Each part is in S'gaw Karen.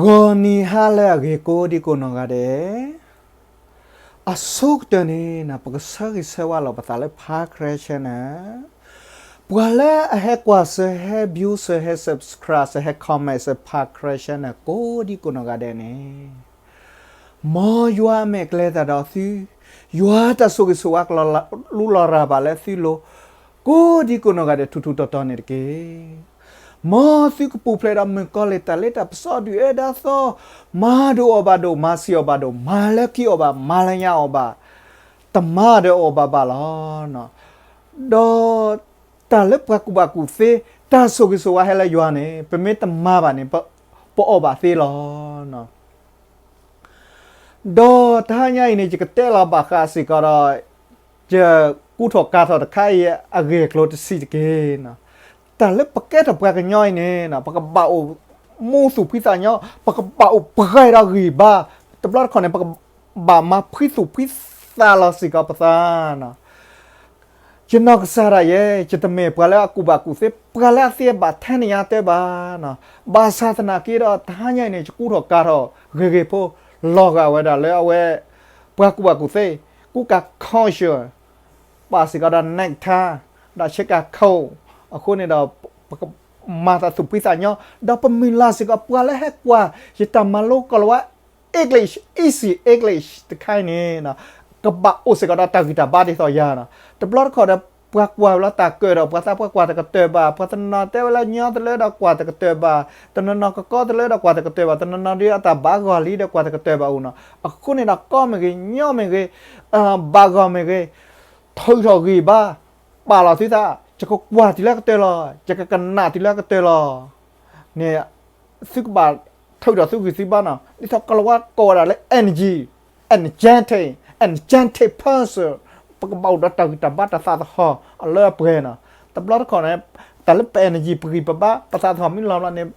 ဂီၤနံၤဟါလၢအဂ့ၤကိးဒံကိးနီၢ်ဂၤဒဲး, အဆိကတၢၢ်န့ၣ် ပကဆၢဂ့ၤဆၢဝါလီၤပသးလၢ Parkresh Channel, ပှၤလၢအဟဲကွၢ်စၢၤ ဟဲ view စၢၤ ဟဲ subscribe စၢၤ ဟဲ comment စၢၤ Parkresh Channel ကိးဒံကိးနီၢ်ဂၤဒဲးန့ၣ် မ်ယွၤအမဲာ်ကျဲသးဒီးသု, ယွၤတၢ်ဆိၣ်ဂ့ၤဆိၣ်ဝါကလီၤလူလီၤရၤဘၣ်လၢသုလိၤ, ကိးဒံကိးနီၢ်ဂၤဒဲးထူးထူးတီၤတီၤန့ၣ်တက့ၢ်. မ်သုကပူၤဖျဲးဒီးမုၣ်ကီၤလံၢ်တၢ်လ့တၢ်ပစီဒုၣ်အၢဒၣ်သီ, မၤဒိၣ်အီၣ်ဘၣ်ဒိၣ်, မၤဆံးအီၣ်ဘၣ်ဒိၣ်, မၤလၢခံအီၣ်ဘၣ်, မၤလၢညါအီၣ်ဘၣ်, တမၤဒီးအီၣ်ဘၣ်ဘၣ်လီၤ. ဒီးတၢ်လၢပှၤကူၣ်ဘၣ်ကူၣ်သ့, တၢ်ဆိၣ်ဂ့ၤဆိၣ်ဝါဟဲလၢယွၤန့ၣ် ပမ့ၢ်တမၤဘၣ်န့ၣ် ပအီၣ်ဘၣ်သ့လီၤ. ဒီးတဟါညါအံၤန့ၣ် ယကတဲလီၤဘၣ်ဃးစ့ၢ်ကီးဒီး ယကူထီၣ်ကၤထီၣ်တခါအံၤအဂ့ၢ်အကျိၤတဆံးတက့ၢ်. တၢ်လၢပကဲထီၣ်ပှၤကညီအံၤန့ၣ် ပကဘၣ်အိၣ်မူသူၣ်ဖှံသးညီ, ပကဘၣ်အိၣ်ပှဲၤဒီးဂံၢ်ဘါ, တဘျီတခီၣ်န့ၣ် ပကဘၣ်မၤဖှံသူၣ်ဖှံသးလီၤစ့ၢ်ကီးပသး ယနီၢ်ကစၢ်ဒၣ်ယဲ, ယတမ့ၢ်ပှၤလၢအကူၣ်ဘၣ်ကူၣ်သ့, ပှၤလၢအသ့အဘၣ်ထဲန့ၣ်ယၤတဲဘၣ်. ဘၣ်ဆၣ်သနာ်က့ဒီး တဟါညါအံၤန့ၣ် ယကူထီၣ်ကၤထီၣ်ဂ့ၤဂ့ၤဖိ, လီၤဂာ်ဝဲဒၣ်လၢအဝဲ ပှၤကူၣ်ဘၣ်ကူၣ်သ့, ကူကၤ culture, ပာ်စ့ၢ်ကီးဒီး necktie, ဒီးဆ့ကၤခိၣ်, အဃိန့ၣ်ဒီး ပကမၤသးသူၣ်ဖှံသးညီ, ဒီးပမုၢ်လၢ်စ့ၢ်ကီးပှၤလၢဟဲကွၢ် ယတၢ်မၤလိကီၢ်လၤဝါ English, easy English တခါအံၤန့ၣ် ကဘၣ်အိၣ်စ့ၢ်ကီးဒီးတၢ်ဂံၢ်တၢ်ဘါဒ်သိးယၤန့ၣ်. တဘျီတခီၣ်ဒီး ပှၤကွၢ်လီၤတၢ်ကၢၣ်ဒီး ပှၤသးပှၢ်ကွၢ်တကတၢၢ်ဘၣ်, ပှၤတနီၤတဲဝဲလၢညီတလၢဒီးကွၢ်တကတၢၢ်ဘၣ်, တနီၤနီၤကကီတလၢဒီးကွၢ်တကတၢၢ်ဘၣ်, တနီၤနီၤဒ်အတၢ်ဘၣ်ဂီၢ်လံဒီးကွၢ်တကတၢၢ်ဘၣ်အိၣ်န့ၣ်. အဃိန့ၣ်ဒီး ကီမ့ၢ်ဂ့ၤ, ညီမ့ၢ်ဂ့ၤ, ဘၣ်ဂီၢ်မ့ၢ်ဂ့ၤ, ထုးထီၣ်ဂံၢ်ဘါ, ပာ်လီၤသုသး, ယကကွၢ်တုၤလၢအကတၢၢ်လီၤ, ယကကနၣ်တုၤလၢအကတၢၢ်လီၤ န့ၣ် သုကဘၣ်ထုးထီၣ်သုဂံၢ်သုဘါန့ၣ်. ဒ်သိးကီၢ်လၤဝါကိးဝဲဒၣ်လၢ energy, energetic, energetic person, ပကဘၣ်အိၣ်ဒီးတၢ်ဂံၢ်တၢ်ဘါတၢ်သးသဟီၣ်အလၢအပှဲၤန့ၣ်. တဘျီတခီၣ်န့ၣ် တၢ်လၢပ energy ပဂံၢ်ပဘါ ပသးသဟီၣ်မ့ၢ်လီၤဘျီန့ၣ်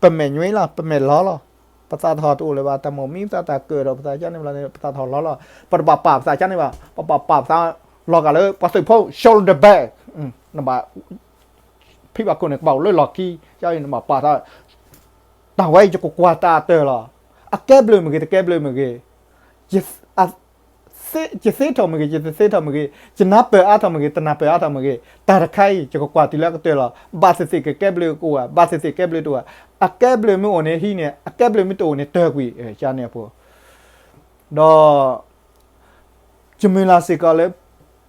ပမဲာ်ညွှဲလီၤ, ပမဲာ်လီၤလီၤ. ပသးသဟီၣ်တအိၣ်လၢၤဘၣ်, တၢ်မိၣ်မံသးတၢ်ကၢၣ်ဒီးပသးကန့ၣ်ဘျီန့ၣ် ပသးသဟီၣ်လီၤလီၤ. ပတဘၣ်ပာ်ပသးကန့ၣ်ဘၣ်, ပဘၣ်ပာ်ပသးလီၤဂာ်လၢပှၤသုးဖိ shoulder bag, နဘၣ် ဖံးဘၣ်ခိၣ်န့ၣ် ကဘၣ်အိၣ်လၢလီၢ်ခံ, ယအံၤနဘၣ်ပာ်သး, တၢ်ဝဲအံၤယကကွၢ်တၢ်အတၢၢ်လီၤ. အကဲဘျုးမ့ၢ်ဂ့ၤ, တကဲဘျုးမ့ၢ်ဂ့ၤ, ယသ့ထီၣ်မ့ၢ်ဂ့ၤ, ယတသ့ထီၣ်မ့ၢ်ဂ့ၤ, ယနၢ်ပၢၢ်အါထီၣ်မ့ၢ်ဂ့ၤ, တနၢ်ပၢၢ်အါထီၣ်မ့ၢ်ဂ့ၤ, တၢ်တခါအံၤ ယကကွၢ်တုၤလၢအကတၢၢ်လီၤ. ဘၣ်သ့ၣ်သ့ၣ်ကကဲဘျုးကအိၣ်ဧါ, ဘၣ်သ့ၣ်သ့ၣ်ကဲဘျုးတအိၣ်ဧါ, အကဲဘျုးမ့ၢ်အိၣ်န့ၣ်ဟံးန့ၢ်, အကဲဘျုးမ့ၢ်တအိၣ်န့ၣ်တၢၢ်ကွံာ်, ယန့ၣ်အဖိ ဒီး ယမုၢ်လၢ်စ့ၢ်ကီးလၢ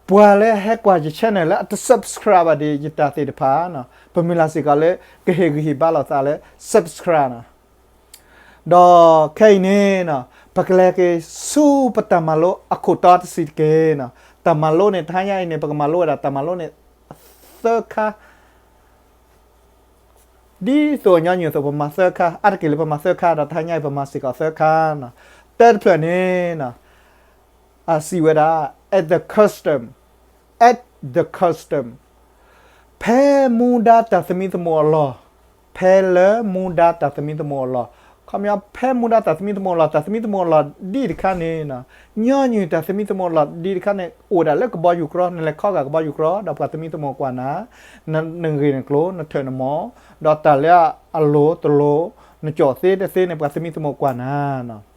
ပှၤလၢဟဲကွၢ်ယ channel လၢအတ subscribe ဘၣ်ဒံးယတၢ်သ့ၣ်တဖၣ်န့ၣ်, ပမုၢ်လၢ်စ့ၢ်ကီးလၢ ကဟ့ၣ်ဂံၢ်ဟ့ၣ်ဘါလိာ်သးလၢ subscribe န့ၣ်, ဒီးခဲအံၤန့ၣ် ပကလဲၤက့ၤဆူပတၢ်မၤလိအခိၣ်တီတဆံးတက့ၢ်န့ၣ်. တၢ်မၤလိန့ၣ် တဟါညါအံၤန့ၣ် ပကမၤလိဝဲဒၣ်တၢ်မၤလိန့ၣ် သၢခါ ဒ်သိးညီနုၢ်အသိး ပမၤသၢခါ, အါတက့ၢ်လၢပမၤသၢခါဒီး တဟါညါအံၤပမၤစ့ၢ်ကီးသၢခါန့ၣ်. တၢတဖျၢၣ်န့ၣ် အစံးဝဲဒၣ် at the custom, at the custom, ဖဲမူဒါတၢ်သမံသမိးအလီၢ်, ဖဲလၢမူဒါတၢ်သမံသမိးအလီၢ်, ခီပညီ ဖဲမူဒါတၢ်သမံသမိးအလီၢ်, တၢ်သမံသမိးအလီၢ်ဒ်တခါန့ၣ် ညီနုၢ်တၢ်သမံသမိးအလီၢ်ဒ်တခါန့ၣ် အိၣ်ဝဲဒၣ်လၢကဘီယူၤကြီ, နလဲၤခီဂာ်ကဘီယူၤကြီ ဒီးပှၤသမံသမိးကွၢ်နၤ, နဂ့ၢ်နကျိၤ နထၢၣ်နမီၤ, ဒီးတၢ်လၢအလိၤတလိၤ, နကၠီၣ်သ့တသ့န့ၣ် ပှၤသမံသမိးကွၢ်နၤ.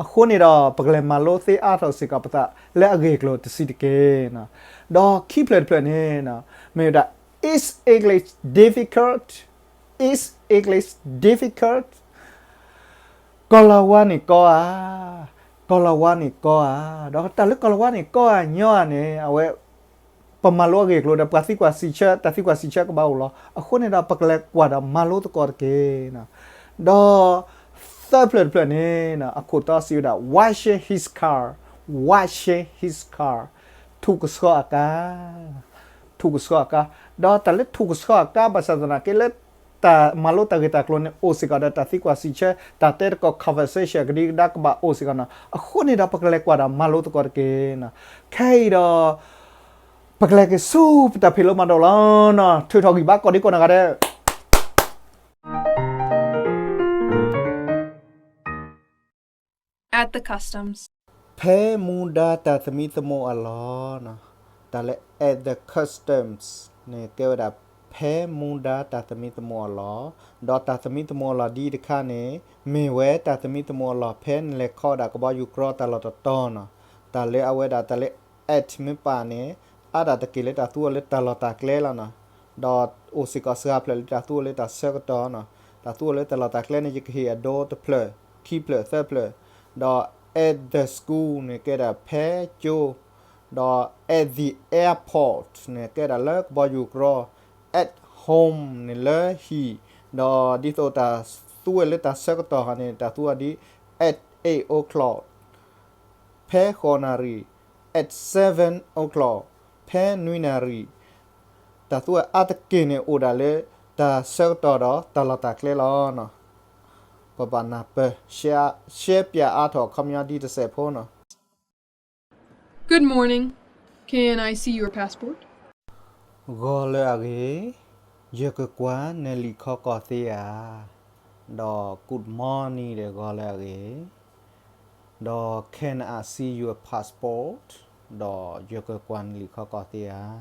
အဃိန့ၣ်ဒီး ပကလဲၤမၤလိသ့အါထီၣ်စ့ၢ်ကီးပသးလၢအဂ့ၢ်အကျိၤတဆံးတက့ၢ်. ဒီးခံဖျၢၣ်တဖျၢၣ်န့ၣ် မ့ၢ်ဝဲဒၣ် Is English difficult? Is English difficult? ကီၢ်လၤဝါန့ၣ်ကီဧါ, ကီၢ်လၤဝါန့ၣ်ကီဧါ, ဒီးတၢ်လၢကီၢ်လၤဝါန့ၣ်ကီဧါညီဧါန့ၣ် အဝဲ ပမၤလိအဂ့ၢ်အကျိၤဒီး ပှၤသံကွၢ်စံးဆၢ, တၢ်သံကွၢ်စံးဆၢကဘၣ်အိၣ်လီၤ. အဃိန့ၣ်ဒီး ပကလဲၤကွၢ်ဒီးမၤလိသကိးတက့ၢ်. ဒီးသၢဖျၢၣ်တဖျၢၣ်န့ၣ် အခိၣ်တီစံးဝဲဒၣ် washing his car, washing his car, ထူၣ်ကဆှီအကါ, ထူၣ်ကဆှီအကါ, ဒီးတၢ်လၢထူၣ်ကဆှီအကါ ဘၣ်ဆၣ်သနာ်က့လၢ တၢ်မၤလိတၢ်ဂ့ၢ်တၢ်ကျိၤန့ၣ် အိၣ်စ့ၢ်ကီးဒီးတၢ်သံကွၢ်စံးဆၢ, တၢ်တဲသကိး conversation ကဒံကဒါကဘၣ်အိၣ်စ့ၢ်ကီးန့ၣ်. အဃိန့ၣ်ဒီး ပကလဲၤကွၢ်ဒီးမၤလိသကိးတက့ၢ်. ခဲအံၤဒီး ပကလဲၤက့ၤဆူပတၢ်ဖံးလိမၤဒိးလီၤ. ထုးထီၣ်ဂံၢ်ဘါကိးဒံကိးနီၢ်ဂၤဒဲး At the customs. ဖဲမူဒါတၢ်သမံသမိးအလီၢ်, တၢ်လၢ at the customs န့ၣ် ကဲဝဲဒၣ် ဖဲ ဖဲမူဒါတၢ်သမံသမိးအလီၢ်, ဒီးတၢ်သမံသမိးအလီၢ်ဒ်အံၤတခါန့ၣ် မ့ၢ်ဝဲတၢ်သမံသမိးအလီၢ်ဖဲနလဲၤခီဒၣ်ကဘီယူၤကြီတၢ်လီၢ်တတီၤနီၤ, တၢ်လၢအဝဲဒၣ်တၢ်လၢ at မ့ၢ်ပာ်န့ၣ် အါဒၣ်တက့ၢ်လၢတၢ်သူအီၤလၢတၢ်လီၢ်တၢ်ကျဲလီၤနီၤ, ဒီးအိၣ်စ့ၢ်ကီးစှၤဖျၢၣ်လၢတၢ်သူအီၤလၢတၢ်ဆၢကတီၢ်နီၤ, တၢ်သူအီၤလၢတၢ်လီၢ်တၢ်ကျဲန့ၣ် ယကဟ့ၣ်အဒိတဖျၢၣ်, ခံဖျၢၣ်, သၢဖျၢၣ်, ဒီး at the school န့ၣ် ကဲဒၣ်ဖဲကၠိ ဒီး at the airport န့ၣ် ကဲဒၣ်လၢကဘီယူၤကြီ, at home န့ၣ်လၢဟံၣ်, ဒီးဒ်သိးတၢ်သူဝဲလၢတၢ်ဆၢကတီၢ်ဟီန့ၣ် တၢ်သူဝဲဒ် at eight o'clock ဖဲဃိးနၣ်ရံၣ်, at seven o'clock ဖဲနွံနၣ်ရံၣ်, တၢ်သူဝဲအါတက့ၢ်န့ၣ်အိၣ်ဒၣ်လၢတၢ်ဆၢကတီၢ်ဒီးတၢ်လီၢ်တၢ်ကျဲလီၤနီၤ. ပဘၣ်နၢ်ပၢၢ် ရှဲပၠးအါထီၣ်အခီပညီဒ်တစဲးဖိနီၤ. Good morning. Can I see your passport? ဂီၤလၢအဂ့ၤ, ယကကွၢ်နလံာ်ခီကီၢ်သ့ဧါ. ဒီး Good morning ဒီးဂီၤလၢအဂ့ၤ, ဒီး Can I see your passport? ဒီးယကကွၢ်နလံာ်ခီကီၢ်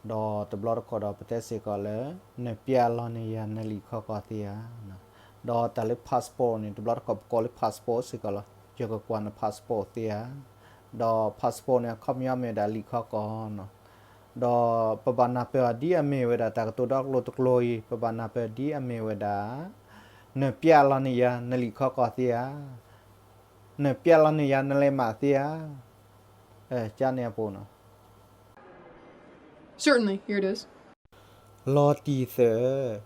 သ့ဧါ. ဒီးတဘျီတခီၣ်ဒီးပတဲစ့ၢ်ကီးလၢ နပျးလီၤန့ၢ်ယၤနလံာ်ခီကီၢ်သ့ဧါ. ဒီးတၢ်လၢ passport န့ၣ် တဘျီတခီၣ်ပကိးလၢ passport စ့ၢ်ကီးလီၤ. ယကကွၢ်န passport သ့ဧါ. ဒီး passport န့ၣ် အခီပညီမ့ၢ်ဝဲဒၣ်လံာ်ခီကီၢ်နီၤ. ဒီးပဘၣ်နၢ်ပၢၢ်အီၤဒ်အမ့ၢ်ဝဲဒၣ်တၢ်ကတိၤဒီကျိၤတကျိၤအံၤ ပဘၣ်နၢ်ပၢၢ်ဒ်အမ့ၢ်ဝဲဒၣ် နပျးလီၤန့ၢ်ယၤနလံာ်ခီကီၢ်သ့ဧါ. နပျးလီၤန့ၢ်ယၤနလဲးမးသ့ဧါ. ကန့ၣ်အပူၤနီၤ. Certainly, here it is. လီၤတံၢ်သၢၣ်,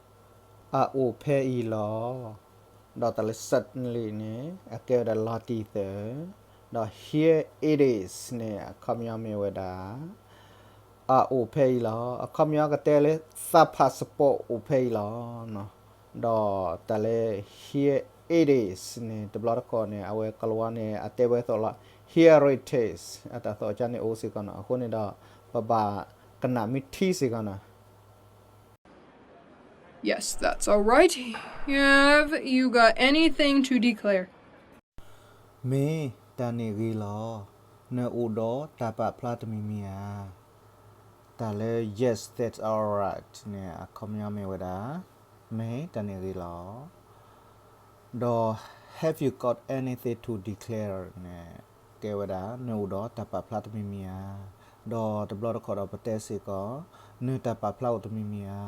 အအိၣ်ဖဲအံၤလီၤ. ဒီးတၢ်လၢ certainly န့ၣ် အကဲဝဲဒၣ်လီၤတံၢ်သၢၣ်, ဒီး here it is န့ၣ် အခီပညီမ့ၢ်ဝဲဒၣ် အအိၣ်ဖဲအံၤလီၤ. အခီပညီကတဲလၢ သး passport အိၣ်ဖဲအံၤလီၤ. ဒီးတၢ်လၢ here it is န့ၣ် တဘျီတခီၣ်န့ၣ် အဝဲကိၤလၤဝါန့ၣ် အတဲဝဲသိးလီၤ here it is အတၢ်သီၣ်ကန့ၣ်အိၣ်စ့ၢ်ကီးနီၤ. အဃိန့ၣ်ဒီး ပဘၣ်ကနၣ်မ့ၢ်ထံစ့ၢ်ကီးနီၤ. Yes, that's all right. Have you got anything to declare? မ့ၢ်တၢ်န့ၣ်ဂ့ၤလီၤ. နအိၣ်ဒီးတၢ်ပာ်ဖျါတမံၤမံၤဧါ. တၢ်လၢ yes, that's all right န့ၣ် အခီပညီမ့ၢ်ဝဲဒၣ် မ့ၢ်တၢ်န့ၣ်ဂ့ၤလီၤ. ဒီး have you got anything to declare န့ၣ် ကဲဝဲဒၣ် နအိၣ်ဒီးတၢ်ပာ်ဖျါတမံၤမံၤဧါ. ဒီးတဘျီတခီၣ်ဒီးပတဲစ့ၢ်ကီး နတၢ်ပာ်ဖျါအိၣ်တမံၤမံၤဧါ.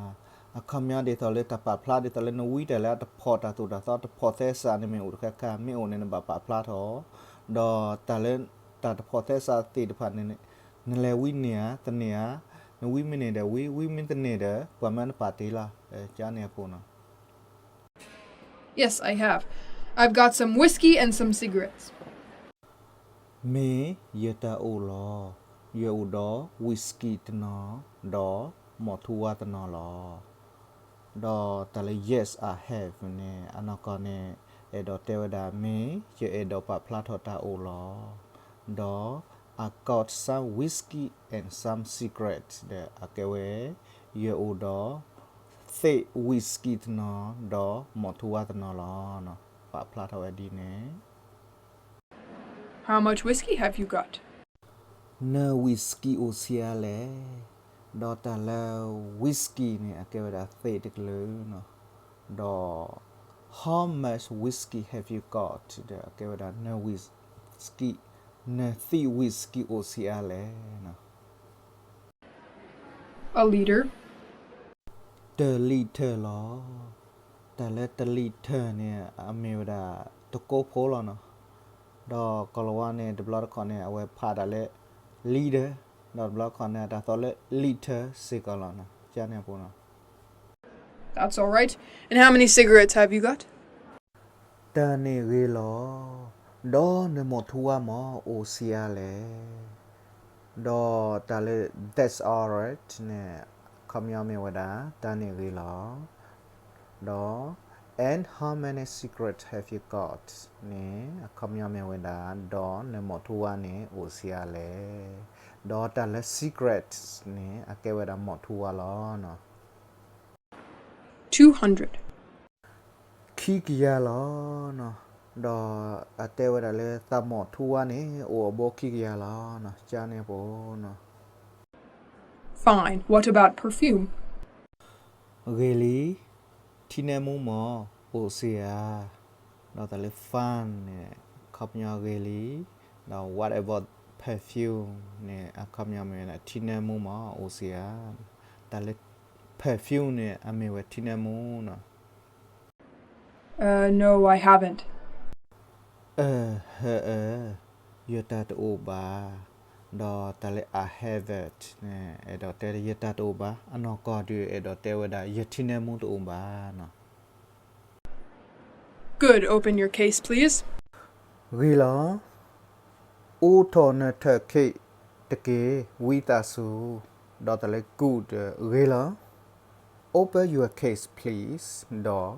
အခီပညီဒ်သိးလၢတၢ်ပာ်ဖျါဒ်သိးလၢနဝံတၢ်လၢအတဖိးတၢ်သိၣ်တၢ်သီ တဖိးသဲစးန့ၣ်မ့ၢ်အိၣ်တခါခါ မ့ၢ်အိၣ်န့ၣ်နဘၣ်ပာ်ဖျါထီၣ်. ဒီးတၢ်လၢတၢ်တဖိးသဲစးသ့ၣ်တဖၣ်န့ၣ် နလဲၤဝံန့ၢ်ဧါ တန့ၢ်ဧါ. နဝံမ့ၢ်န့ၢ်ဒီးဝံ, ဝံမ့ၢ်တန့ၢ်ဒီး ပှၤမၢနပာ်တ့ၢ်လီၤ. ကန့ၣ်အပူၤနီၤ. Yes, I have. I've got some whiskey and some cigarettes. မ့ၢ်ယတၢ်အိၣ်လီၤ. ယအိၣ်ဒီး whisky တနီၤ, ဒီးမိၢ်ထူဝါတနီၤလီၤ. ဒီးတၢ်လၢ yes, I have န့ၣ် အနီၢ်ကီၢ်န့ၣ် အဲၣ်ဒိးတဲဝဲဒၣ် မ့ၢ်ယအဲၣ်ဒိးပာ်ဖျါထီၣ်တၢ်အိၣ်လီၤ. ဒီး I got some whiskey and some cigarettes ဒီးအကဲဝဲ ယအိၣ်ဒီး သ့ၣ် whisky တနီၤ ဒီးမိၢ်ထူဝါတနီၤလီၤ. ပာ်ဖျါထီၣ်ဝဲဒ်န့ၣ်. How much whiskey have you got? န whisky အိၣ်ဆံးအါလဲၣ်. ဒီးတၢ်လၢ whisky န့ၣ် အကဲဝဲဒၣ်သ့ၣ်တကလုာ်နီၤ. ဒီး how much whiskey have you got? ဒီးအကဲဝဲဒၣ်န whisky, နသ့ၣ် whisky အိၣ်ဆံးအါလဲၣ်နီၤ. A liter. တလံာ်ထၢၣ်လီၤ. တၢ်လၢတလံာ်ထၢၣ်န့ၣ် အမ့ၢ်ဝဲဒၣ်တကိးဖိလီၤနီၤ. ဒီးကိၤလၤဝါန့ၣ် တဘျီတခီၣ်န့ၣ် အဝဲဖးဒၣ်လၢ liter, ဒီးတဘျီတခီၣ်န့ၣ် အတၢ်သီၣ်လၢ liter စ့ၢ်ကီးလီၤနီၤ. ကန့ၣ်အပူၤနီၤ. That's all right. And how many cigarettes have you got? တၢ်န့ၣ်ဂ့ၤလီၤ. ဒီးနမိၢ်ထူဝါမ့ၢ်အိၣ်ဆံးအါလဲၣ်. ဒီးတၢ်လၢ that's all right န့ၣ် အခီပညီမ့ၢ်ဝဲဒၣ် တၢ်န့ၣ်ဂ့ၤလီၤ. ဒီး and how many cigarettes have you got န့ၣ် အခီပညီမ့ၢ်ဝဲဒၣ် ဒီးနမိၢ်ထူဝါန့ၣ် အိၣ်ဆံးအါလဲၣ်. ဒီးတၢ်လၢ cigarettes န့ၣ် အကဲဝဲဒၣ်မိၢ်ထူဝါလီၤနီၤ. Two hundred. ခံကယၤလီၤ. ဒီးအတဲဝဲဒၣ်လၢသးမိၢ်ထူဝါန့ၣ် အိၣ်အဘိခံကယၤလီၤ. ကန့ၣ်အပူၤနီၤ. Fine. What about perfume? ဂ့ၤလံ, ထံနဲမူမ့ၢ်အိၣ်စ့ဧါ. ဒီးတၢ်လၢ fun န့ၣ် အခီပညီဂ့ၤလံ, ဒီး what about perfume န့ၣ် အခီပညီမ့ၢ်ဝဲဒၣ် ထံနဲမူမ့ၢ်အိၣ်စ့ဧါ. တၢ်လၢ perfume န့ၣ် အမ့ၢ်ဝဲထံနဲမူနီၤ. Uh, no, I haven't. အၢၣ်, ဟၢအၢၣ်, ယတၢ်တအိၣ်ဘၣ်. ဒီးတၢ်လၢ I haven't န့ၣ် အဲၣ်ဒိးတဲ ယတၢ်တအိၣ်ဘၣ်, အနီၢ်ကီၢ်ဒုးအဲၣ်ဒိးတဲဝဲဒၣ် ယထံနဲမူတအိၣ်ဘၣ်နီၤ. Good, open your case, please. ဂ့ၤလီၤ. အိးထီၣ်နထၢၣ်ခ့တက့ၢ်, ဝံသးစူၤ. ဒီးတၢ်လၢ good ဂ့ၤလီၤ. Open your case, please. ဒီး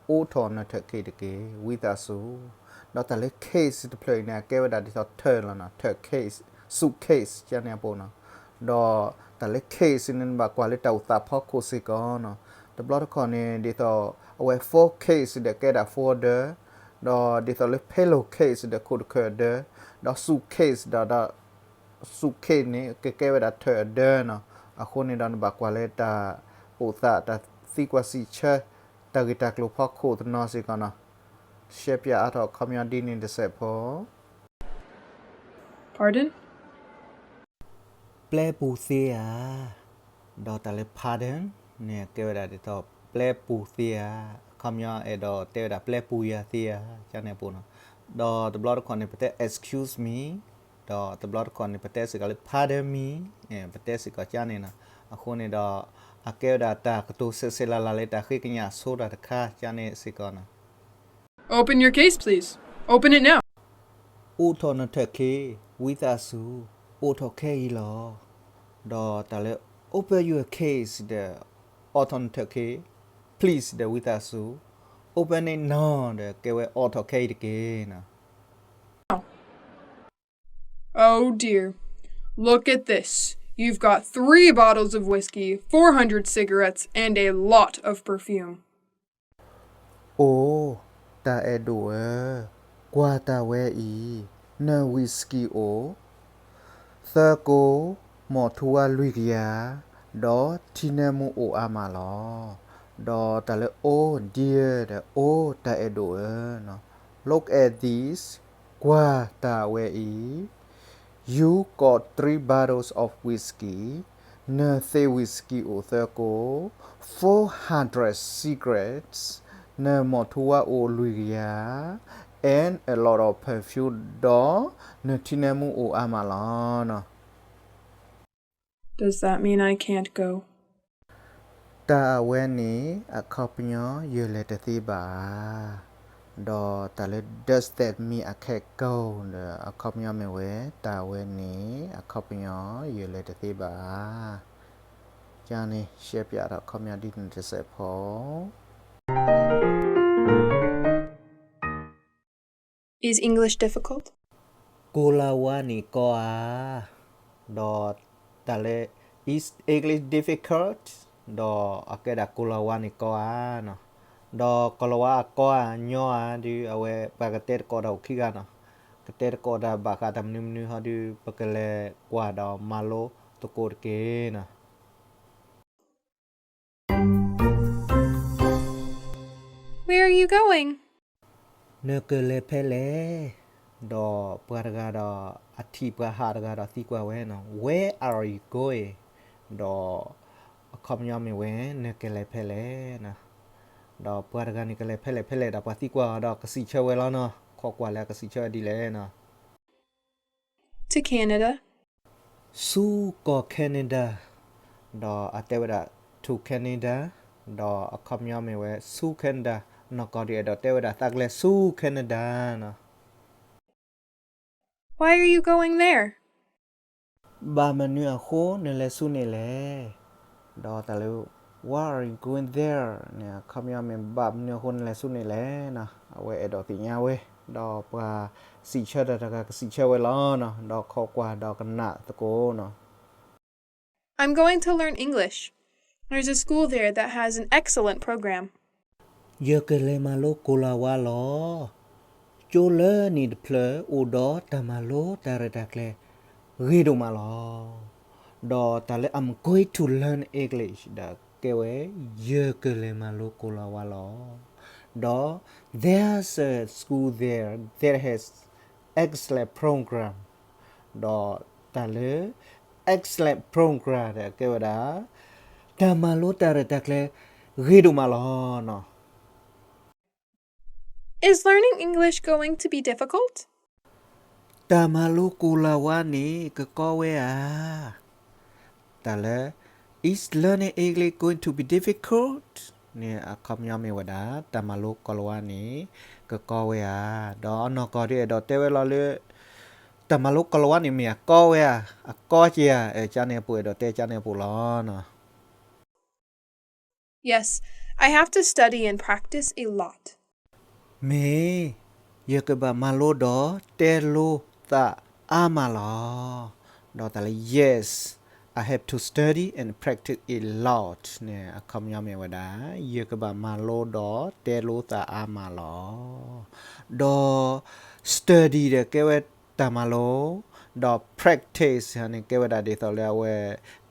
အိးထီၣ်နထၢၣ်ခ့တက့ၢ်, ဝံသးစူၤ. ဒီးတၢ်လၢ case တဖျၢၣ်အံၤန့ၣ် အကဲဝဲဒၣ်ဒ်သိးထၢၣ်လီၤနီၤ, ထၢၣ် case, suitcase ကန့ၣ်အပူၤနီၤ. ဒီးတၢ်လၢ case န့ၣ် နဘၣ်ကွၢ်လၢတၢ်အိၣ်သးဖီခိၣ်စ့ၢ်ကီးနီၤ. တဘျီတခီၣ်န့ၣ် ဒ်သိး အဝဲ four case ဒီးကဲဒၣ် four ဒၢ, ဒီးဒ်သိးလၢ pillow case ဒီးခိၣ်တခၢၣ်ဒၢ, ဒီး suitcase ဒီး ဒီး suitcase န့ၣ် ကကဲဝဲဒၣ်ထၢၣ်အဒၢနီၤ. အဃိန့ၣ်ဒီး နဘၣ်ကွၢ်လၢတၢ်အိၣ်သး တၢ်သံကွၢ်စံးဆၢ တၢ်ဂ့ၢ်တၢ်ကျိၤဖီခိၣ်တနီၤစ့ၢ်ကီးနီၤ. ရှဲပၠးအါထီၣ်အခီပညီဒ်န့ၣ်တစဲးဖိ. Pardon? ပျဲပူၤသ့ဧါ. ဒီးတၢ်လၢ pardon န့ၣ် ကဲဝဲဒၣ်ဒ်သိး ပျဲပူၤသ့ဧါ, အခီပညီအဲၣ်ဒိးတဲဝဲဒၣ် ပျဲပူၤယၤသ့ဧါ, ကန့ၣ်အပူၤနီၤ. ဒီးတဘျီတခီၣ်န့ၣ် ပတဲ excuse me, ဒီးတဘျီတခီၣ်န့ၣ် ပတဲစ့ၢ်ကီးလၢ pardon me, ပတဲစ့ၢ်ကီးကန့ၣ်နီၤ. အဃိန့ၣ်ဒီး အကဲဝဲဒၣ်တၢ်ကတိၤဆဲးဆဲးလၤလၤလၢတၢ်ဃ့ကညးဆိတၢ်တခါ ကန့ၣ်စ့ၢ်ကီးနီၤ. Open your case, please. Open it now. အိးထီၣ်နထၢၣ်ခ့, ဝံသးစူၤ, အိးထီၣ်ခဲအံၤလီၤ. ဒီးတၢ်လၢ open your case ဒီး အိးထီၣ်နထၢၣ်ခ့, please ဒီး ဝံသးစူၤ, open it now ဒီးကဲဝဲအိးထီၣ်ခဲအံၤတက့ၢ်နီၤ. Oh dear. Look at this. You've got three bottles of whiskey, four hundred cigarettes, and a lot of perfume. အိ, တၢ်အဲၣ်ဒိၣ်ဧၢ, ကွၢ်တၢ်ဝဲအံၤ, န whisky အိၣ်, သၢကိ, မီၢ်ထူဝါလွံၢ်ကယၤ, ဒီးထံနဲမူအိၣ်အါမးလီၤ. ဒီးတၢ်လၢ oh dear ဒီး အိ, တၢ်အဲၣ်ဒိၣ်ဧၢ, Look at this, ကွၢ်တၢ်ဝဲအံၤ, You got three bottles of whiskey, နသ့ whisky အိၣ်သၢကိ, four hundred cigarettes, နမီၢ်ထူဝါအိၣ်လွံၢ်ကယၤ, and a lot of perfume, ဒီးနထံနဲမူအိၣ်အါမးလီၤ. Does that mean I can't go? တၢ်အဝဲန့ၣ် အခီပညီ ယလဲၤတသ့ဘၣ်ဧါ. ဒီးတၢ်လၢ does that mean I can't go ဒီး အခီပညီမ့ၢ်ဝဲ တၢ်ဝဲန့ၣ် အခီပညီ ယလဲၤတသ့ဘၣ်ဧါ. ကန့ၣ် ရှဲပၠးထီၣ်အခီပညီဒ်န့ၣ်တစဲးဖိ. Is English difficult? ကိၤလၤဝါန့ၣ်ကီဧါ. ဒီးတၢ်လၢ Is English difficult? ဒီးအကဲဒၣ်ကိၤလၤဝါန့ၣ်ကီဧါနီၤ. ဒီးကိၤလၤဝါအကီဧါညီဧါဒုး အဝဲပှၤကတဲတကိးတၢ်အိၣ်ခံဂၤနီၤ. ကတဲတကိးတၢ်ဘၣ်ဃးတၢ်မနုၤမနုၤဟီဒုး ပကလဲၤကွၢ်ဒီးမၤလိသကိးတက့ၢ်နီၤ. Where are you going? နကလဲၤဖဲလဲၣ်. ဒီးပှၤတဂၤဒီး အထံၣ်ပှၤဟးတဂၤဒီးသံကွၢ်ဝဲနီၤ, Where are you going? ဒီးအခီပညီမ့ၢ်ဝဲ နကလဲၤဖဲလဲၣ်နီၤ. ဒီးပှၤတဂၤန့ၣ်ကလဲၤဖဲလဲၣ်ဖဲလဲၣ်ဒီး ပှၤသံကွၢ်အီၤဒီးကစံးဆၢဝဲလီၤနီၤ. ခိးကွၢ်လၢအကစံးဆၢဝဲဒ်လဲၣ်နီၤ. To Canada. ဆူကီၢ် Canada, ဒီးအတဲဝဲဒၣ် to Canada, ဒီးအခီပညီမ့ၢ်ဝဲ ဆူ Canada, နီၢ်ကီၢ်ဒုးအဲၣ်ဒိးတဲဝဲဒၣ် သးကလဲၤဆူ Canada နီၤ. Why are you going there? ဘၣ်မနုၤအဃိနလဲၤဆူန့ၣ်လဲၣ်. ဒီးတၢ်လၢ Why are you going there န့ၣ် အခီပညီမ့ၢ် ဘၣ်မနုၤအဃိနလဲၤဆူန့ၣ်လဲၣ်နီၤ. အဝဲအဲၣ်ဒိးသ့ၣ်ညါဝဲ, ဒီးပှၤစံးဆၢတၢ်တဂၤကစံးဆၢဝဲလီၤနီၤ. ဒီးခိးကွၢ်ဒီးကနၣ်သကိးနီၤ. I'm going to learn English. There's a school there that has an excellent program. ယကလဲၤမၤလိကိၤလၤဝါလီၤ. ကၠိလၢန့ၣ်တဖျၢၣ်အိၣ်ဒီးတၢ်မၤလိတၢ်ရဲၣ်တၢ်ကျဲၤဂ့ၤဒိၣ်မးလီၤ. ဒီးတၢ်လၢ I'm going to learn English ဒီး ကဲဝဲ ယကလဲၤမၤလိကိလၤဝါလီၤ. ဒီး there's a school there that has excellent program. ဒီးတၢ်လၢ excellent program ဒီးကဲဝဲဒၣ် တၢ်မၤလိတၢ်ရဲၣ်တၢ်ကျဲၤဂ့ၤဒိၣ်မးလီၤနီၤ. Is learning English going to be difficult? တၢ်မၤလိကိလၤဝါန့ၣ် ကကီဝဲဧါ. တၢ်လၢ Is learning English going to be difficult? န့ၣ် အခီပညီမ့ၢ်ဝဲဒၣ် တၢ်မၤလိကိလၤဝါန့ၣ် ကကီဝဲဧါ. ဒီးအနီၢ်ကီၢ်ဒ်အဲၣ်ဒိးတဲဝဲလီၤလၢ တၢ်မၤလိကိလၤဝါန့ၣ်မ့ၢ်အကီဝဲဧါ, အကီက့ၤဧါ, ကန့ၣ်အပူၤ အဲၣ်ဒိးတဲကန့ၣ်အပူၤလီၤ. Yes, I have to study and practice a lot. မ့ၢ်, ယကဘၣ်မၤလိဒီးတဲလိသးအါမးလီၤ. ဒီးတၢ်လၢ Yes, I have to study and practice a lot န့ၣ် အခီပညီမ့ၢ်ဝဲဒၣ် ယကဘၣ်မၤလိဒီးတဲလိသးအါမးလီၤ. ဒီး study ဒီးကဲဝဲတၢ်မၤလိ, ဒီး practice န့ၣ် ကဲဝဲဒၣ်ဒ်သိးလၢအဝဲ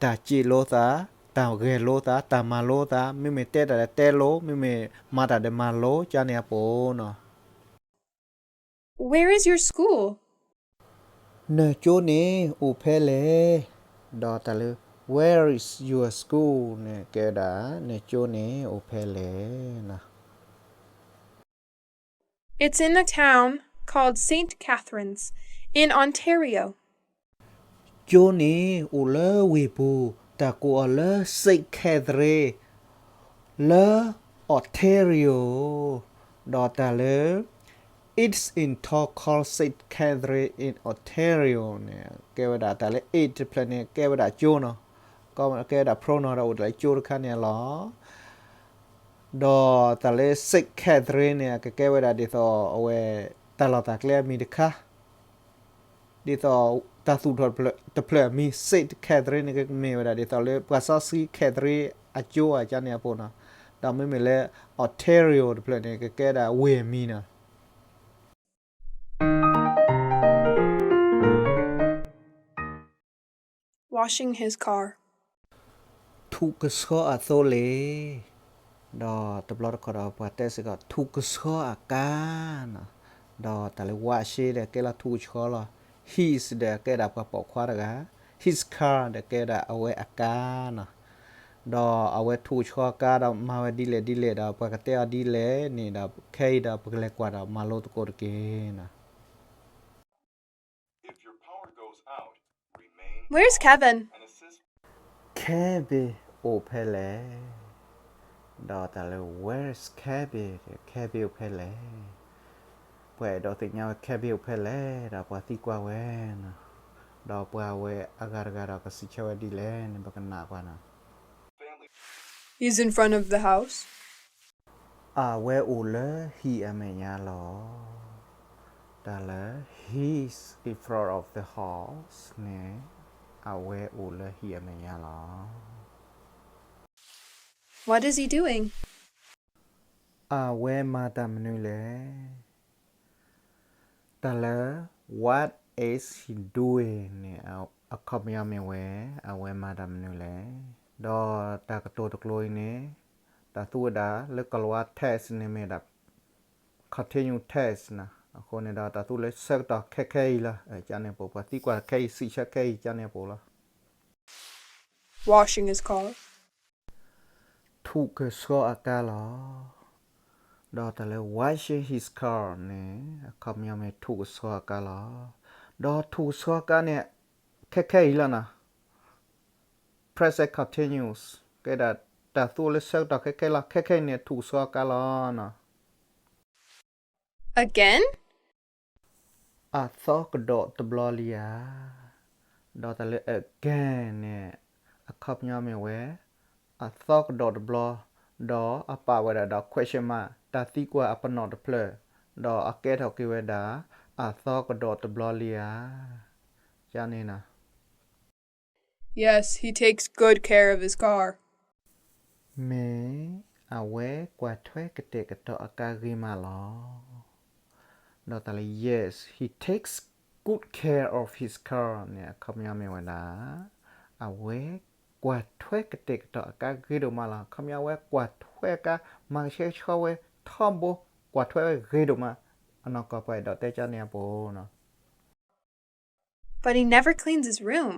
တၢ်စံးလိသး, တၢ်ဂဲၤလိသး, တၢ်မၤလိသး, မ့မ့ၢ်တဲတၢ်ဒီးတဲလိ, မ့မ့ၢ်မၤတၢ်ဒီးမၤလိ ကန့ၣ်အပူၤနီၤ. Where is your school? နကၠိန့ၣ်အိၣ်ဖဲလဲၣ်. ဒီးတၢ်လၢ Where is your school န့ၣ် ကဲဝဲဒၣ် နကၠိန့ၣ်အိၣ်ဖဲလဲၣ်နီၤ. It's in a town called Saint Catharines, in Ontario. ကၠိန့ၣ်အိၣ်လၢဝ့ၢ်ပူၤ, တၢ်ကိးအီၤလၢ Saint Catherine လၢ Ontario. ဒီးတၢ်လၢ It's in town called Saint Catherine in Ontario န့ၣ် ကဲဝဲဒၣ်တၢ်လၢ it တဖျၢၣ်န့ၣ် ကဲဝဲဒၣ်ကၠိနီၤ, ကဲဝဲဒၣ် pronoun ဒီးအိၣ်တၢ်လၢကၠိတခါန့ၣ်လီၤ. ဒီးတၢ်လၢ Saint Catherine န့ၣ် ကကဲဝဲဒၣ်ဒ်သိးအဝဲ တၢ်လီၢ်တၢ်ကျဲအမံၤတခါ, ဒ်သိးတၢ်သူၣ်ထီၣ်တဖျၢၣ်အမံၤ Saint Catherine န့ၣ် ကမ့ၢ်ဝဲဒၣ်ဒ်သိးလၢ ပှၤစီဆှံ Catherine အကၠိ ကန့ၣ်အပူၤနီၤ. ဒီးမ့မ့ၢ်လၢ Ontario တဖျၢၣ်န့ၣ် ကကဲဒၣ်ဝ့ၢ်အမံၤနီၤ. Washing his car. ထူးကဆှီအသိလ့ၣ်. ဒီးတဘျီတခီၣ်ဒီးပှၤတဲစ့ၢ်ကီး ထူးကဆှီအကါနီၤ. ဒီးတၢ်လၢ wash ဒီးကဲလီၤထူးကဆှီလီၤ. His ဒီးကဲဒၣ်ပှၤပိာ်ခွါတဂၤ, his car ဒီးကဲဒၣ်အဝဲအကါနီၤ. ဒီးအဝဲထူးကဆှီအကါဒီးမၤဝဲဒ်လဲၣ်ဒ်လဲၣ်ဒီး ပှၤကတဲအီၤဒ်လဲၣ်န့ၣ်ဒီး ခဲအံၤဒီးပကလဲၤကွၢ်ဒီးမၤလိသကိးတက့ၢ်နီၤ. Where's Kevin? Kevin အိၣ်ဖဲလဲၣ်. ဒီးတၢ်လၢ Where's Kevin? Kevin အိၣ်ဖဲလဲၣ်. ပှၤအဲၣ်ဒိးသ့ၣ်ညါဝဲ Kevin အိၣ်ဖဲလဲၣ် ဒီးပှၤသံကွၢ်ဝဲနီၤ. ဒီးပှၤဝဲအဂၤတဂၤဒီးကစံးဆၢဝဲဒ်လဲၣ်န့ၣ် ပကနၣ်ကွၢ်နီၤ. He's in front of the house. အဝဲအိၣ်လၢဟံၣ်အမဲာ်ညါလီၤ. တၢ်လၢ he's in front of the house န့ၣ် အဝဲအိၣ်လၢဟံၣ်အမဲာ်ညါလီၤ. What is he doing? အဝဲမၤတၢ်မနုၤလဲၣ်. တၢ်လၢ what is he doing န့ၣ် အခီပညီမ့ၢ်ဝဲ အဝဲမၤတၢ်မနုၤလဲၣ်. ဒီးတၢ်ကတိၤတကျိၤအံၤန့ၣ် တၢ်သူဝဲဒၣ်လၢကိၤလၤဝါ text န့ၣ်မ့ၢ်ဒၣ် continue text နီၤ. အဃိန့ၣ်ဒီးတၢ်သူလၢဆၢကတီၢ်ခဲခဲအံၤလီၤ. ကန့ၣ်အပူၤ ပှၤသံကွၢ်ခဲအံၤ စံးဆၢခဲအံၤ ကန့ၣ်အပူၤလီၤ. Washing his car. ထူးကဆှီအကါလီၤ. ဒီးတၢ်လၢ washing his car န့ၣ် အခီပညီမ့ၢ်ထူးကဆှီအကါလီၤ. ဒီးထူးကဆှီအကါန့ၣ် ခဲခဲအံၤလီၤနီၤ. Present continuous ကဲဒၣ်တၢ်သူလၢဆၢကတီၢ်ခဲခဲလီၤ. ခဲခဲအံၤန့ၣ် ထူးကဆှီအကါလီၤနီၤ. Again? အသီကဒီးတဘျီလံဧါ. ဒီးတၢ်လၢ again န့ၣ် အခီပညီမ့ၢ်ဝဲ အသီကဒီးတဘျီ, ဒီးအပာ်ဝဲဒၣ်ဒီး question mark တၢ်သံကွၢ်အပနီၣ်တဖျၢၣ်, ဒီးအကဲထီၣ်က့ၤဝဲဒၣ် အသီကဒီးတဘျီလံဧါ. ကန့ၣ်နီၤ. Yes, he takes good care of his car. မ့ၢ်အဝဲကွၢ်ထွဲကတဲာ်ကတီၤအကါဂ့ၤမးလီၤ. ဒီးတၢ်လၢ yes, he takes good care of his car န့ၣ် အခီပညီမ့ၢ်ဝဲဒၣ် အဝဲ ကွၢ်ထွဲကတဲာ်ကတီၤအကါဂ့ၤဒိၣ်မးလီၤ. အခီပညီဝဲကွၢ်ထွဲအကါ မၤကဆှဲကဆှီဝဲထီဘိ ကွၢ်ထွဲဝဲဂ့ၤဒိၣ်မး. အနီၢ်ကီၢ်ပှၤအဲၣ်ဒိးတဲကန့ၣ်အပူၤ But he never cleans his room.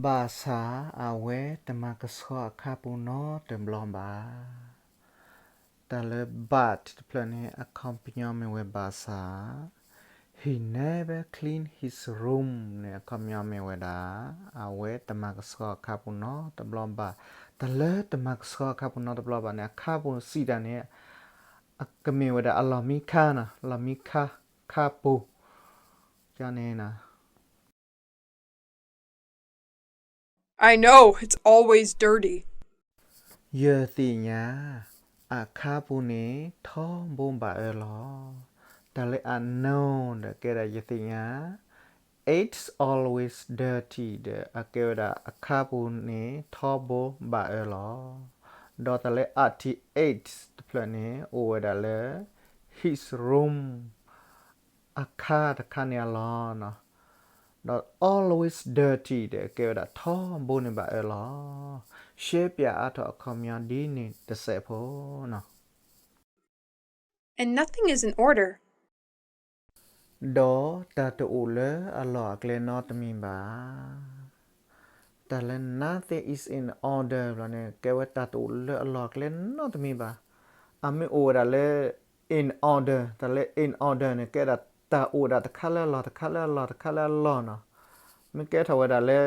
ဘၣ်ဆၣ်အဝဲတမၤကဆှီအခါပူၤနီတဘျီဘၣ်. တၢ်လၢ but တဖျၢၣ်န့ၣ် အခီပညီမ့ၢ်ဝဲဘၣ်ဆၣ် he never clean his room န့ၣ် အခီပညီမ့ၢ်ဝဲဒၣ် အဝဲတမၤကဆှီအခါပူၤနီတဘျီဘၣ်. တၢ်လၢတမၤကဆှီအခါပူၤနီတဘျီဘၣ်န့ၣ် အခါပူၤစံးတၢ်န့ၣ် ကမ့ၢ်ဝဲဒၣ်အလီၢ်မံခါနီၤ, လီၢ်မံခါ, ခါပူၤ ကန့ၣ်နီၤ. I know, it's always dirty. ယသ့ၣ်ညါ အခါပူၤန့ၣ်ထီဘိဘၣ်အၢလီၤ. တၢ်လၢ I know ဒီးကဲဒၣ်ယသ့ၣ်ညါ, it's always dirty ဒီး အကဲဝဲဒၣ် အခါပူၤန့ၣ်ထီဘိဘၣ်အၢလီၤ. ဒီးတၢ်လၢ R T H တဖျၢၣ်န့ၣ် အိၣ်ဝဲဒၣ်လၢ his room အခါတခါန့ၣ်အလီၢ်နီၤ. ဒီး always dirty ဒီး ကဲဝဲဒၣ်ထီဘိန့ၣ်ဘၣ်အၢလီၤ. ရှဲပၠးအါထီၣ်အခီပညီဒ်န့ၣ်တစဲးဖိနီၤ. And nothing is in order. ဒီးတၢ်တအိၣ်လၢအလီၢ်အကျဲနီတမံၤဘၣ်. တၢ်လၢ nothing is in order ဘျီန့ၣ် ကဲဝဲတၢ်တအိၣ်လၢအလီၢ်အကျဲနီတမံၤဘၣ်. အမ့ၢ်အိၣ်ဝဲဒၣ်လၢ in order, တၢ်လၢ in order န့ၣ် ကဲဒၣ်တၢ်အိၣ်ဒၣ်တခါလၢအလီၢ် တခါလၢအလီၢ် တခါလၢအလီၢ်နီၤ. မ့ၢ်ကဲထီၣ်ဝဲဒၣ်လၢ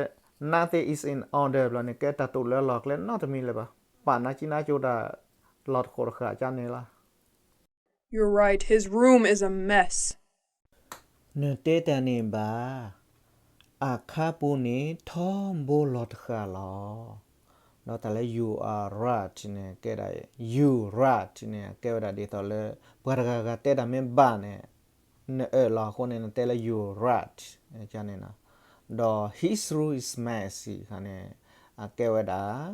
nothing is in order ဘျီန့ၣ် ကဲတၢ်တအိၣ်လၢအလီၢ်အကျဲနီတမံၤလၢၤဘၣ်. ပာ်နါကံနါကၠိတၢ် လီၤတဃိးတဃာ်ကန့ၣ်လီၤ. You're right, his room is a mess. နတဲတၢ်န့ၣ်ဘၣ်, အခါပူၤန့ၣ်ထီဘိလီၤတဃာ်လီၤ. ဒီးတၢ်လၢ you are right န့ၣ် ကဲဒၣ် you right န့ၣ် ကဲဝဲဒၣ်ဒ်သိးလၢ ပှၤတဂၤဂၤတဲတၢ်မ့ၢ်ဘၣ်န့ၣ် နအၢၣ်လီၤအဃိန့ၣ် နတဲလၢ you are right န့ၣ်. ဒီး his room is messy ခါန့ၣ် အကဲဝဲဒၣ်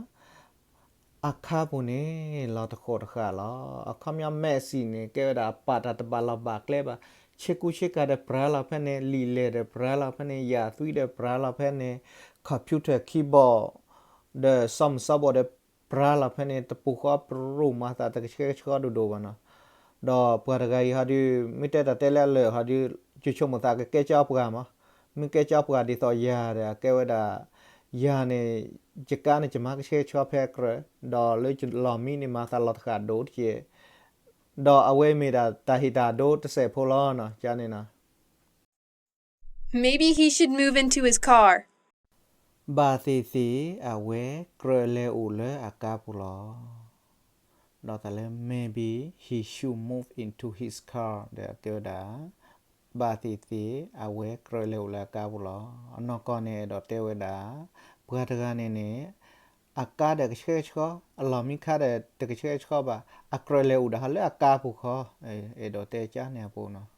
အခါပူၤန့ၣ် လီၤတဃိးတဃာ်လီၤ. အခီပညီ messy န့ၣ် ကဲဝဲဒၣ်အပာ်တၢ်တဘၣ်လီၢ်ဘၣ်ကျဲဘၣ်. ဆ့ကူဆ့ကၤဒီးပြၤလီၤဖဲန့ၣ်, လံာ်လဲၢ်ဒီးပြၤလီၤဖဲန့ၣ်, ယၤသွံဒီးပြၤလီၤဖဲန့ၣ်, computer keyboard ဒီးစီၤမုၢ်စီၤဘီၣ်ဒီးပြၤလီၤဖဲန့ၣ်, တပူၤဃီပရိၣ်မၤသးတကဆှဲကဆှီဒိၣ်ဒိၣ်ဘၣ်နီၤ. ဒီးပှၤတဂၤအံၤဟီဒုး မ့ၢ်တဲတၢ်တဲလၢအလၢာ်ဟီဒုး ယဆိကမိၣ်သးကကဲကၠီပှၤမး, မ့ၢ်ကဲကၠီပှၤဒ်သိးယၤဒီး အကဲဝဲဒၣ် ယၤန့ၣ် ယကါန့ၣ် ယမၤကဆှဲကဆှီဖဲအကြၢး, ဒီးလၢလီၢ်မံန့ၣ် မၤသးလီၤတဃာ်ဒိၣ်တက့ၢ်. ဒီးအဝဲမ့ၢ်ဒၣ်တၢ်ဟ့ၣ်တၢ်ဒိတစဲးဖိလီၤနီၤ, ကန့ၣ်နီၤ. Maybe he should move into his car. ဘၣ်သ့ၣ်သ့ၣ်အဝဲကြၢးလဲၤအိၣ်လၢအကါပူၤလီၤ. ဒီးတၢ်လၢ maybe he should move into his car ဒီးအကဲဝဲဒၣ် ဘၣ်သ့ၣ်သ့ၣ် အဝဲကြၢးလဲၤအိၣ်လၢအကါပူၤလီၤ. အနီၢ်ကီၢ်န့ၣ် အဲၣ်ဒိးတဲဝဲဒၣ် ပှၤတဂၤန့ၣ်န့ၣ် အကါဒီးကဆှဲကဆှီ, အလီၢ်မံခါဒီးတကဆှဲကဆှီဘၣ်, အကြၢးလဲၤအိၣ်ဒၣ်ဟီလၢအကါပူၤဃီ, အဲၣ်ဒိးတဲကန့ၣ်အပူၤနီၤ.